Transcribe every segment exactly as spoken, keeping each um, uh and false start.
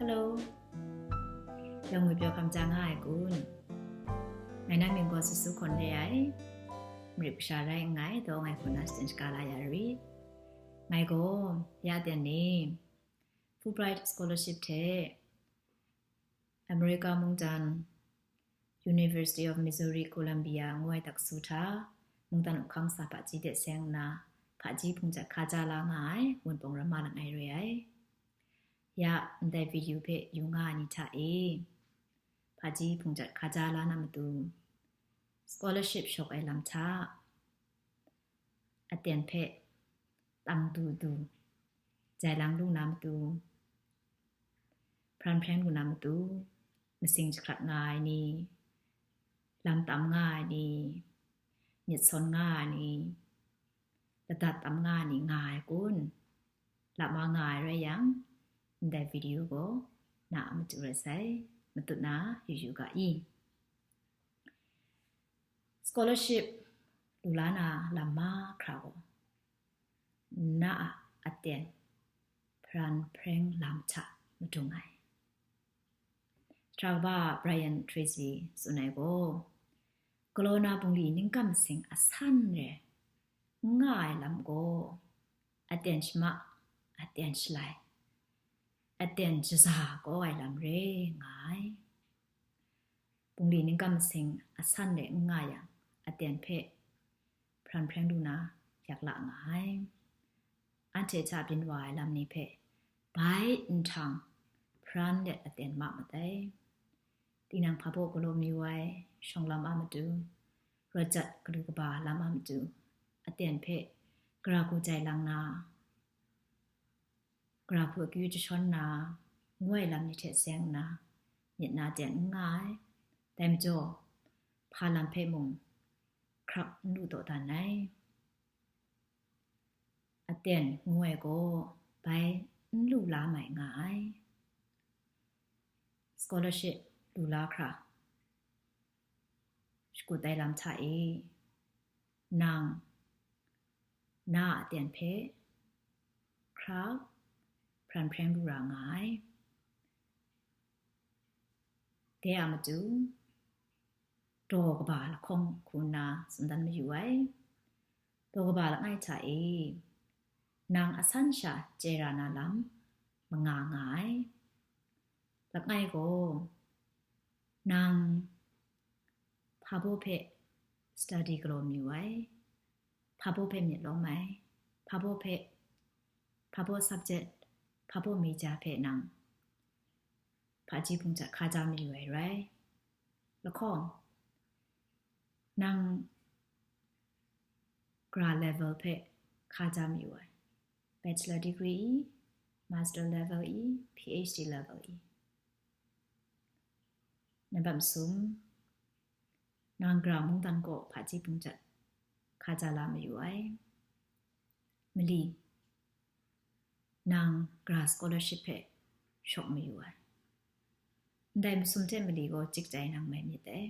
Hello. Yawng ngwi pyaw hkam ja nga ai kun. Ngai na mying gaw Susu Hkawn re ai. Marit kasha rai nngai, dawng ai hku na shaden shaga la ya rit. Ngai gaw ya aten ni Fulbright Scholarship hte America mungdan University of Missouri Columbia ngu ai daksu hta mungdan up hkang sa hpaji de seng nna, hpaji hpung jat hkaja la nga ai Wunpawng Rama langai re ai. Ya ndai video hpe yu nga ai ni hta e, hpaji hpung jat hkaja la na matu, scholarship shawk ai lam hta, aten hpe tang du du, jai lang lu na matu, hpran hpreng lu na matu, masing jahkrat nga ai ni, lam tam nga ai ni, myit sawn nga ai ni, ladat tam nga ai ni nga ai kun? Lap ma nga ai rai yang, ndai video gaw na a matu rai sai, matut na yu yu ga i. Scholarship lu la na lam mahkra gaw, na a aten hpran hpreng lam hta madung ai. Hkra kaba Brian Tracy tsun ai gaw, galaw na bungli ningkam masing asan re n nga ai lam gaw, aten shama, aten shalai, aten shaza kau ai lam re nga ai. Bungli ningkam masing asan re n nga yang, aten hpe hpran hpreng lu na yak la nga ai. Anhte hta byin wa ai lam ni hpe bai nhtang hpran let aten ma mat ai. Tinang hpa baw galaw mayu ai, shawng lam a matu, rawt jat galu kaba lam a matu, aten hpe gara hku jai lang na, gara hku akyu jashawn na, ngu ai lam ni hte seng nna, myit na ten n nga ai. Dai majaw, hpa lam hpe mung hkrak n lu dawdan ai. Aten ngu ai gaw bai n lu la mai nga ai. Scholarship lu la hkra shakut ai lam hta e, nang na a aten hpe hkra hpran hpreng lu ra nga ai. De a matu, daw kaba lahkawng hku nna tsun dan mayu ai. Daw kaba langai hta e, nang asan sha chye ra na lam manga nga ai. Langai gaw, nang hpa baw hpe study galaw mayu ai, hpa baw hpe myit lawm ai, hpa baw hpe, hpa baw subject, hpa baw major hpe nang hpaji hpung jat hkaja mayu ai rai. Lahkawng, nang gra level hpe hkaja mayu ai, bachelor degree i, master level i, PhD level i. Nambat masum, nang gra mungdan kaw hpaji hpung jat hkaja la mayu ai. Mali, nang gra scholarship hpe shawk mayu ai. Ndai masum hte mali gaw chik tai nang mai myit dai.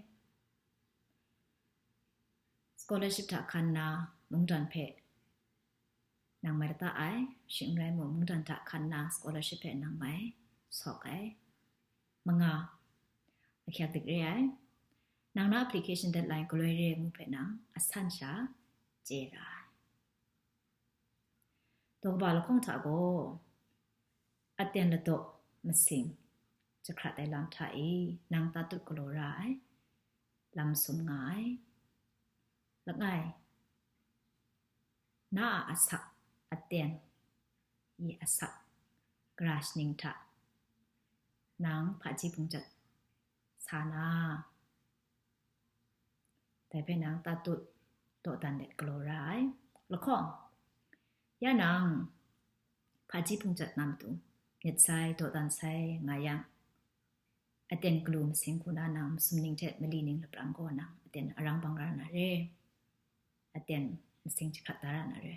Scholarship hta hkan na mungdan hpe nang mai lata ai, shing n rai mung, mungdan hta hkan na scholarship hpe nang mai sawk ai. Manga, ahkyak dik re ai. Nang na application deadline galoi re ngu hpe nang asan sha chye ra ai. Daw kaba lahkawng hta gaw, aten ladaw masing jahkrat ai lam hta e nang tatut galaw ra ai, lam sum nga ai. Langai, na a asak, aten i asak, gara shaning hta nang hpaji hpung jat sa na, dai hpe nang tatut dawdan let galaw ra ai. Lahkawng, ya nang hpaji hpung jat na matu myit sai, dawdan sai nga yang, aten galu masing hku na nang masum ning hte mali ning lapran gaw nang aten arang bang ra na re, aten masing jahkrat da ra na re.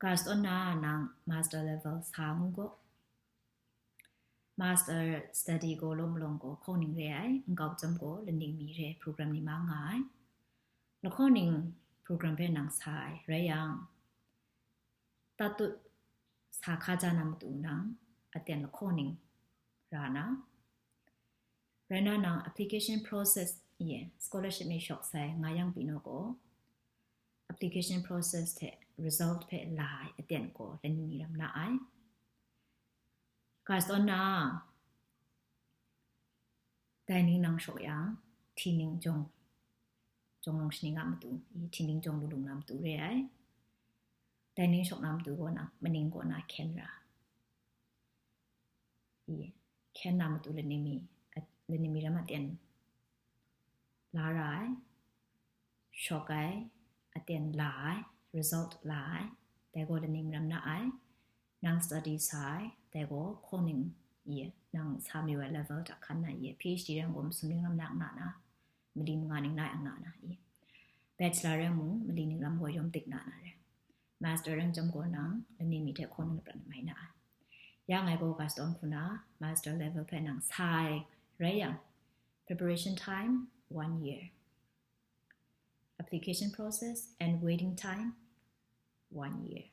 Ka shadawn na nang master level sa ngu gaw, master study gaw law malawng gaw hkawng ning re ai, nkau chyawm gaw laning mi re program ni ma nga ai. Lahkawng ning program hpe nang sa ai rai yang, tatut sa hkaja na matu nang aten lahkaw ning ra na. Rai na nang application process ye scholarship mi shawk sai nga yang pyi naw gaw, application process hte result hpe la ai aten gaw lani mi ram na ai. Gas tawn na, dai ning nang shawk yang, hti ning jawng, jawng long shaning a matu, i hti ning jawng lu lung na matu re ai. Dai ning shawk na matu gaw nang, maning gaw na hkyen ra. I, hkyen na matu lani mi, a, lani mi ram aten la ra ai, shawk ai, aten la ai, result la ai, dai gaw lani mi ram na ai, nang study sa ai, dai gaw hkaw ning i, nang sa mayu ai level hta hkan na i, PhD rai gaw masum ning ram na na na, mali manga ning na yang na na i, bachelor rai mung mali ning ram gaw yawm dik na na re. Master rai chyam gaw nang lani mi hte hkaw ning lapran mai na ai. Ya ngai gaw gas tawn hku na master level hpe nang sa ai rai yang, preparation time, one year. Application process and waiting time, one year.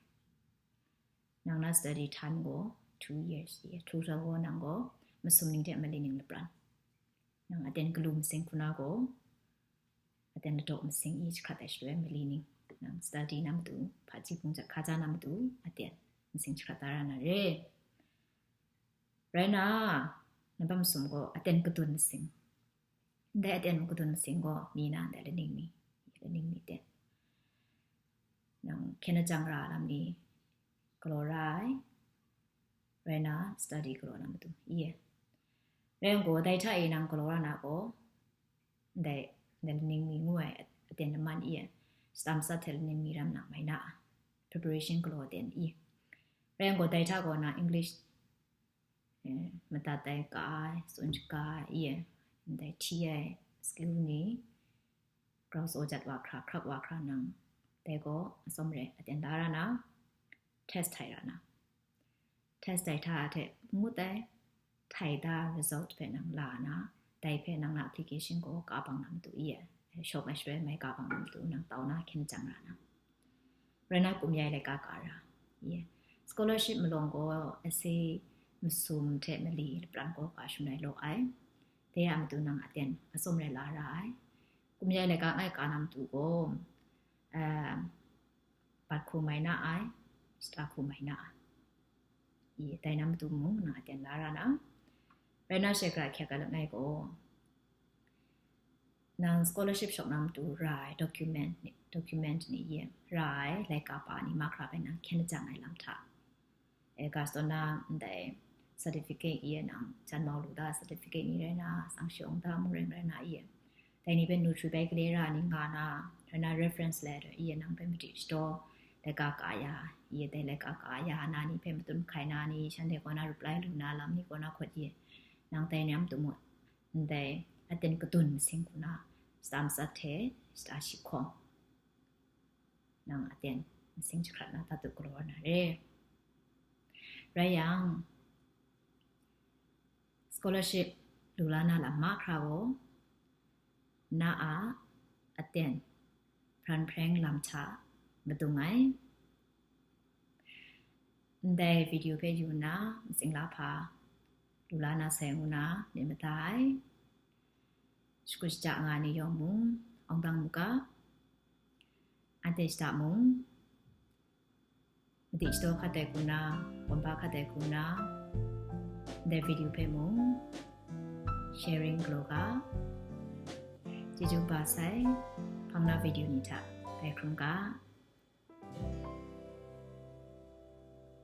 Nang na study time gaw two years. Total gaw nang gaw masum ning hte mali ning lapran. Nang aten galu masing hku na gaw, aten ladaw masing i jahkrat ai shaloi mali ning, nang study na matu, hpaji hpung jat hkaja na matu, aten masing jahkrat da ra na re. Rai na, nambat masum gaw aten kadun masing. Ndai aten kadun masing gaw mi na ndai laning mi, laning mi ten. Nang hkyen ajang ra lam ni galaw ra ai, rai na study galaw na matu i e. Rai yang gaw, dai hta e nang galaw ra na gaw, ndai, ndai laning mi ngu ai aten laman i e, shata matsat hte laning mi ram nang mai na, preparation galaw aten i. Rai yang gaw, dai hta gaw na English, eh, madat ai ka ai, tsun shaga ai, i e, ndai hti ai skill ni, grau tsaw jat wa hkra, hkrak wa hkra nang, dai gaw atsawm re aten da ra na, test htai ra na. Test dai hta hte ngut ai, htai da result hpe nang la na, dai hpe nang na application gaw ka bang na matu i e, shawk ai shaloi mai ka bang na matu nang tau na hkyen ajang ra na. Rai na kum yai laika ka ra i e. Scholarship malawng gaw essay masum hte mali lapran gaw ka shun ai law ai. Dai a matu nang aten atsawm re la ra ai. Kum yai laika ngai ka na matu gaw, um, bat hku mai na ai, shata hku mai na ai. I, dai na matu mung nang aten la ra na. Rai na, shekra hkyak ai langai gaw, nang scholarship shawk na matu ra ai document ni, document ni i e, ra ai laika pa ni mahkra bai nang hkyen ajang ai lam hta, e, gas tawn na ndai certificate i e, nang jan mau lu da certificate ni rai na, sang shawng da mung rai rai na i e, dai ni hpe nu htrui bai gale ra ni nga na, rai na reference letter i e, nang hpe madi shadaw laika ka ya i e, dai laika ka ya na ni hpe matut mahkai na ni, shanhte kaw na reply lu na lam ni kaw na hkawt i e, nang dai ni a matu mung ndai aten kadun masing hku na, shata matsat hte shata shi hkawng, nang aten masing jahkrat na tatu galaw na re. Rai yang, scholarship lu la na lam mahkra gaw, na a aten hpran hpreng lam hta madung ai. Ndai video hpe yu nna, matsing la hpa lu la na sai ngu na myit mada ai. Shakut shaja nga ni yawng mung, awng dang mu ga, anhte shada mung, madi shadaw hkat ai hku na, wan ba hkat ai hku na, ndai video hpe mung sharing galaw ga. Chyeju kaba sai, hpang na video ni hta bai hkrum ga.